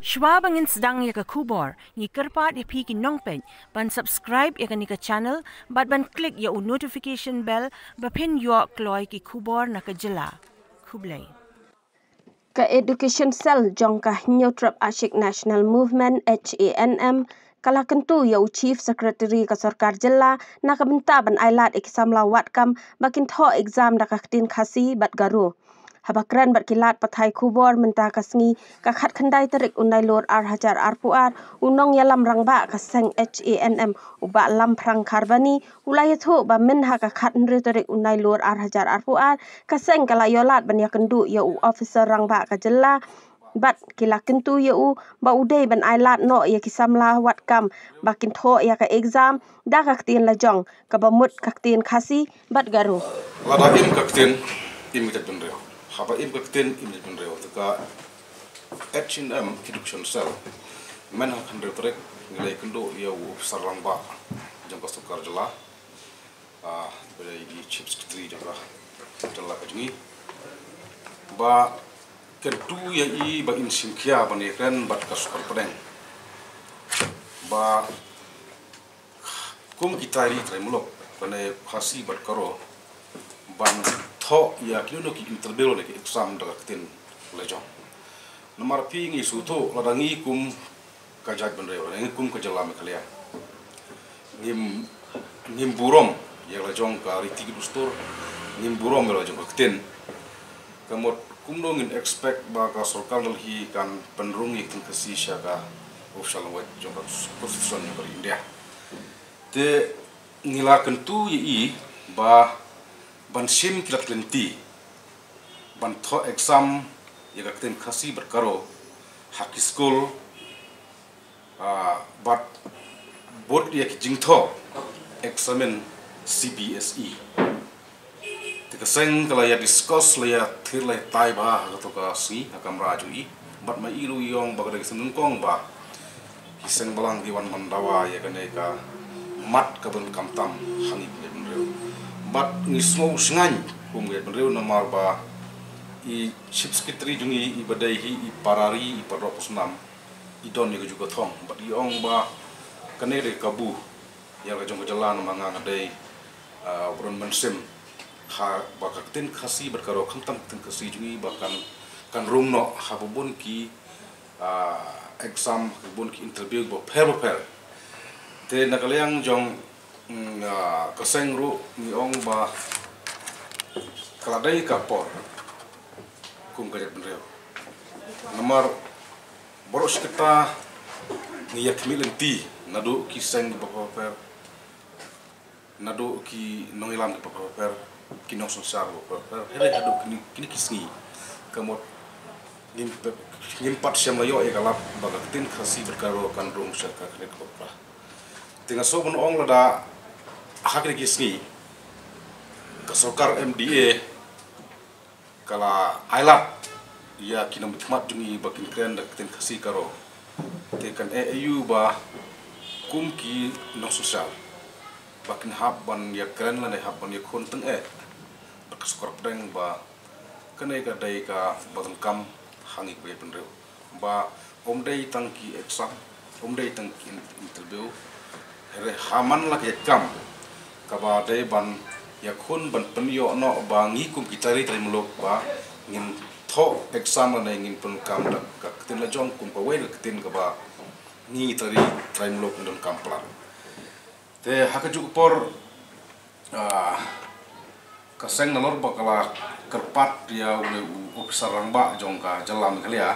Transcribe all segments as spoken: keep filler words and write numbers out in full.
Shuwa ba ngin sdang ïa ka khubor, ngi kyrpad ïa phi ki nongpeit ban subscribe ïa kane ka channel bad ban click ïa u notification bell ba phin ïoh kloi ki khubor na ka jylla. Khublei. Ka Education Cell jong ka Hynñiewtrep Ashi National Movement, H A N M, ka la kyntu ïa u Chief Secretary ka sorkar jylla na ka bynta ban ailad ïa ki samla wad kam ba kin thoh exam da ka ktien Khasi bad Garo. Haba kren bad ki lad pathai khubor mynta ka sngi, ka khatkhyndai tarik u Nailur ar hajar arphew ar, u nongïalam rangbah ka seng H A N M, u Bah Lamphrang Kharbani, u la ïathuh ba mynha ka khathynriew tarik u Nailur ar hajar arphew ar, ka seng ka la ïoh lad ban ïakynduh ïa u officer rangbah ka jylla bad ki la kyntu ïa u ba u dei ban ailad noh ïa ki samla wad kam ba kin thoh ïa ka exam da ka ktien lajong, kaba mut ka ktien Khasi bad Garo. Lada im ka ktien, im ka jaitbynriew. Haba im ka ktien, im ka jaitbynriew. Te ka H A N M Education Cell, mynha ka khathynriew tarik, ngi la ïakynduh ïa u officer rangbah jong ka sorkar jylla, ah, ba dei i Chief Secretary jong ka jylla ka jong ngi, ba kyntu ïa i ba in shim khia ban ïakren bad ka sorkar pdeng, ba kum ki trai ri trai muluk, kane Khasi bad Garo, ban thoh ïa kino kino ki interview ne ki exam da ka ktien lajong. Namar phi, ngi sngewthuh, lada ngi kum ka jaitbynriew, lada ngi kum ka jylla Meghalaya, ngim, ngim burom ïa la jong ka riti ki dustur, ngim burom ïa la jong ka ktien. Ka mut kumno ngin expect ba ka sorkar Delhi kan pynrung ïa ka ktien Khasi sha ka official language jong ka Constitution jong ka ri India. Te ngi la kyntu ïa i ba ban shim ki lad ki lynti ban thoh exam ïa ka ktien Khasi bad Garo ha ki skul, ah, bad bud ïa ki jingthoh eksamin C B S E. Te ka seng ka la ïa discuss, la ïa thir, la ïa tai bha ha kato ka sngi ha kamra jong i. Bad ma i ruh i ong ba ka dei ka seng nyngkong ba ki seng balang ki wan ban dawa ïa kane ka mat kaba donkam tam ha ngi kum ki jaitbynriew. Bad ngi sngew shngaiñ kum ki jaitbynriew namar ba i Chief Secretary jong i, i ba dei hi i para ri, i para doh para snam, i don ïa kajuh ka thong. Bad i ong ba kane ka dei ka kabu ïa la ka jong ka jylla namar nga nga dei, ah, u ba don mynsiem ha ba ka ktien Khasi bad Garo, khamtam ka ktien Khasi jong i ba kan, kan rung noh ha ba bun ki, ah, exam, ha ba bun ki interview bapher bapher. Te na ka liang jong, mm, ah, ka seng ruh ngi ong ba ka la dei ka por kum ka jaitbynriew. Namar baroh shi katta ngi ïa khmih lynti, naduh ki seng bapher bapher, naduh ki nongïalam bapher bapher, ki nongsynshar bapher bapher, hynrei haduh kine, kine ki sngi, ka mut ngim pat, ngim pat shym la ïoh ïa ka lad ba ka ktien Khasi bad Garo kan rung sha ka khlieh ka pra. Te nga sngew ban ong lada ha kine ki sngi ka sorkar M D A ka la ailad ïa ki nongmihkhmat jong i ba kin kren da ka ktien Khasi Garo, te kan eh aïu ba kum ki nongsynshar ba kin hap ban ïa kren lane hap ban ïa khun tyngeh bad ka sorkar pdeng ba kane ka dei kaba donkam ha ngi kum ki jaitbynriew. Ba ym dei tang ki exam, ym dei tang ki in-, interview. Hynrei ha man la ka jait kam kaba dei ban ïakhun, ban pynïoh noh ba ngi kum ki trai ri trai muluk ba ngin thoh exam lane ngin pyndonkam da ka ktien lajong kum kawei ka ktien kaba ngi trai ri trai muluk ngin donkam palat. Te ha kajuh ka por, ah, ka seng nalor ba ka la kyrpad ïa une u officer rangbah jong ka jylla Meghalaya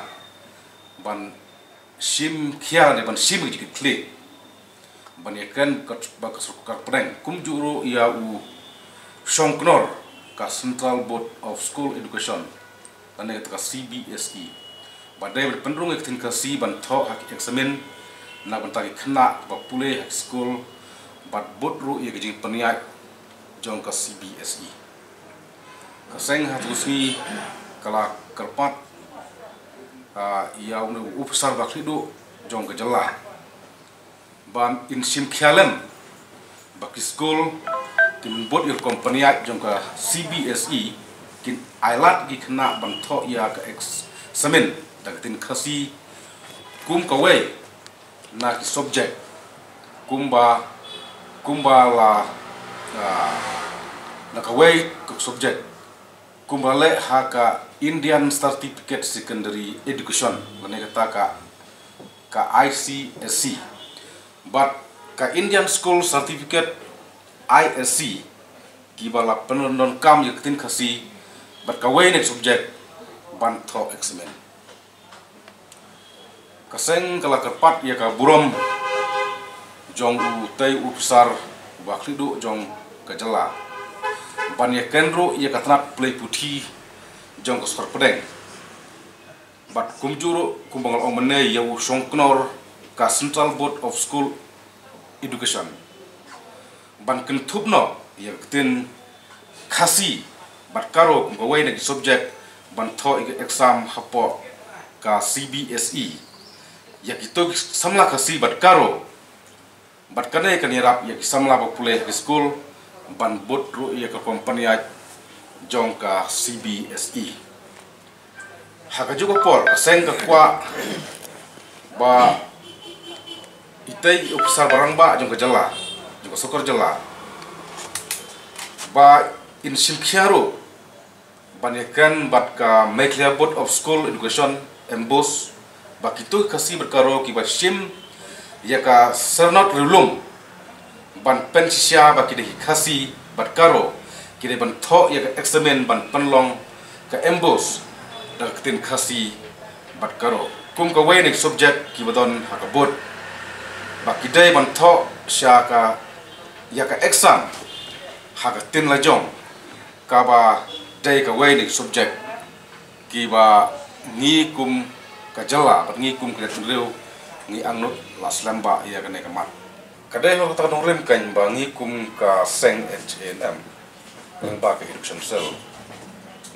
ban shim khia, ban shim ka jingkitkhlieh, ban ïakren bad ka sorkar pdeng, kumjuh ruh ïa u shongknor ka Central Board of School Education, lane kata ka C B S E, ba dei ban pynrung ïa ka ktien Khasi ban thoh ha ki eksamin na ka bynta ki khynnah kiba pule ha ki skul, bad bud ruh ïa ka jingpynïaid jong ka C B S E. Ka seng ha katu ka sngi ka la kyrpad, ah, ïa une u officer ba khlem duh jong ka jylla ban shim khia lem ba ki skul, ki mynbud ïa ka rukom pynïaid jong ka C B S E, kin ailad ki khynnah ban thoh ïa ka eksamin da ka ktien Khasi Kum kawei na ki subject kumba kumba la, ah, na kawei ka subject kumba leh ha ka Indian Certificate Secondary Education, lane kata ka ka I C S E, bad ka Indian School Certificate, I S C, kiba la pyndonkam ïa ka ktien Khasi bad kawei na ki subject ban thoh eksamin. Ka seng ka la kyrpad ïa ka burom jong utei u ophisar ba khlieh duh jong ka jylla ban ïa kynruh ïa ka tnat plie puthi jong ka sorkar pdeng. Bad kumjuh ruh kumba nga la ong mynne ïa u shongknor ka Central Board of School Education ban kynthup noh ïa ka ktien Khasi bad Garo kum kawei na ki subject ban thoh ïa ka exam hapoh ka C B S E. Ïa kito ki samla Khasi bad Garo bad kane kan ïarap ïa ki samla ba pule ha ki skul ban bud ruh ïa ka company jong ka C B S E. Ha kajuh ka por ka seng ka kwah ba itei i ophisar ba rangbah jong ka jylla, jong ka sorkar jylla, ba in shim khia ruh ban ïakren bad ka Meghalaya Board of School Education, MBOSE, ba kito ki Khasi bad Garo kiba shim ïa ka syrnod riewlum ban pynshisha ba ki dei ki Khasi bad Garo ki dei ban thoh ïa ka eksamin ban pynlong ka MBOSE da ka ktien Khasi bad Garo kum kawei na ki subject kiba don ha ka board, ba ki dei ban thoh sha ka ïa ka exam ha ka ktien lajong, kaba dei kawei na ki subject kiba ngi kum ka jylla bad ngi kum ka jaitbynriew ngi angnud la slem bha ïa kane ka mat. Ka dei hok kata ka nongrim kan ba ngi kum ka seng H A N M lyngba ka Education Cell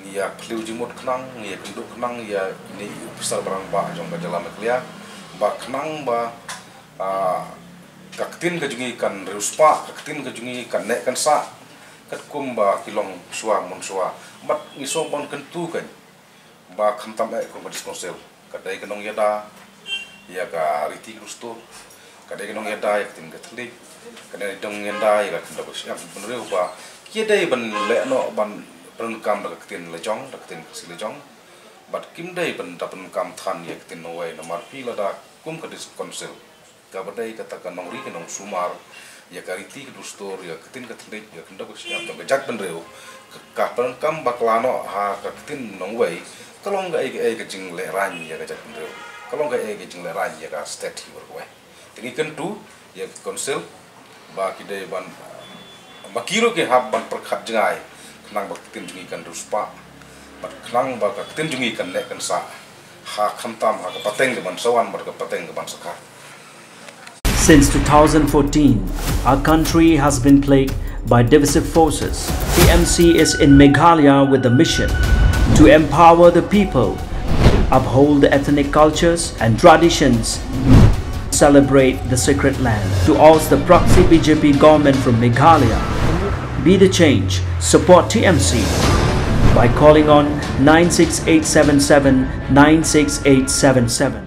ngi ïa phylliew jingmut khnang, ngi ïa kynduh khnang ïa ine i ophisar ba rangbah jong ka jylla Meghalaya ba khnang ba, ah, ka ktien ka jong ngi kan riewspah, ka ktien ka jong ngi kan neh kan sah katkum ba ki long shuwa mon shuwa. Bad ngi sngewbang kyntu kan ba khamtam eh kum ka District Council ka dei ka nongïada ïa ka riti ka dustur, ka dei ka nongïada ïa ka ktien ka thylliej, ka dei ka nongïada ïa ka khyndew ka shyiap bynriew ba ki dei ban leh noh ban pyndonkam da ka ktien lajong, da ka ktien Khasi lajong. Bad kim dei ban da pyndonkam than ïa ka ktien nongwei namar phi lada kum ka District Council kaba dei kata ka nongri ka nongsumar ïa ka riti ka dustur, ïa ka ktien ka thylliej, ïa ka khyndew ka shyiap jong ka jaitbynriew, ka, ka pyndonkam bakla noh ha ka ktien nongwei ka long kaei kaei ka jinglehraiñ ïa ka jaitbynriew, ka long kaei kaei ka jinglehraiñ ïa ka state hi baroh kawei. Te ngi kyntu ïa ka Council ba ki dei ban, ba ki ruh ki hap ban pyrkhat jngai khnang ba ka ktien jong ngi kan riewspah bad khnang ba ka ktien jong ngi kan neh kan sah ha khamtam ha ka pateng kaban sa wan bad ka pateng kaban sa kha. Since two thousand fourteen, our country has been plagued by divisive forces. T M C is in Meghalaya with the mission to empower the people, uphold the ethnic cultures and traditions, celebrate the sacred land. To oust the proxy B J P government from Meghalaya, be the change, support T M C by calling on nine six eight seven seven nine six eight seven seven.